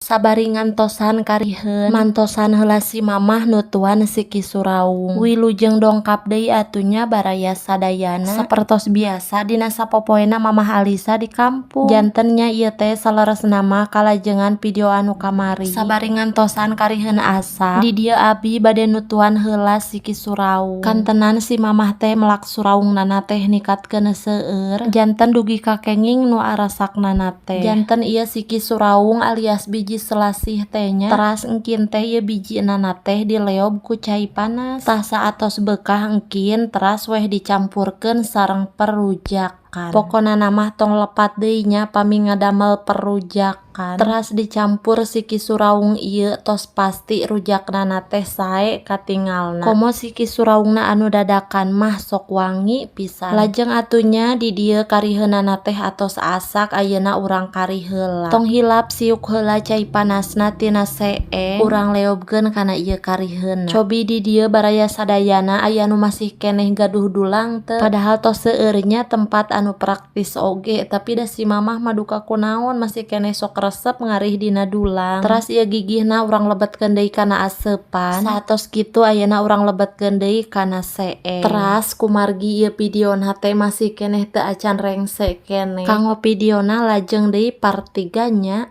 Sabari ngantosan kariheun, mantosan heula si mamah nutuan siki suraung. Wilujeng dongkap deui atuh nya, baraya sadayana. Sapertos biasa dina sapopoena Mamah Alisa di kampung. Janten nya ieu teh saleresna mah kalajengan video anu kamari. Sabari ngantosan kariheun asak, di dieu abi bade nutuan heula siki suraung. Kantenan si mamah teh melak suraungnana teh nikatkeun seueur, janten dugi ka kenging nu arasaknana teh. Janten ieu siki suraung alias biji selasih teh nya. Teras engkin teh ieu bijinana teh dileob ku cai panas. Tah, saatos beukah engkin teras weh dicampurkeun sareng perujakan. Pokona mah tong lepat deui nya pami ngadamel perujakan. Teras dicampur siki suraung ieu, tos pasti rujaknana teh sae katingalna. Komo siki suraungna anu dadakan mah sok wangi pisan. Lajeng atuh nya, di dieu kariheunana teh atos asak, ayeuna urang karih heula. Tong hilap siuk heula cai panasna tina seeng, urang leobkeun kana ieu kariheunna. Cobi di dieu baraya sadayana aya nu masih keneh gaduh dulang teu? Padahal tos seueur nya tempat anu praktis oge, tapi da si mamah mah duka kunaon masih keneh sok resep ngarih dina dulang. Teras ieu gigihna urang lebetkeun deui kana aseupan. Saatos kitu, ayeuna urang lebetkeun deui kana seeng. Teras kumargi ieu videona teh masih keneh teu acan rengse keneh, kanggo videona lajeng deui part 3 nya.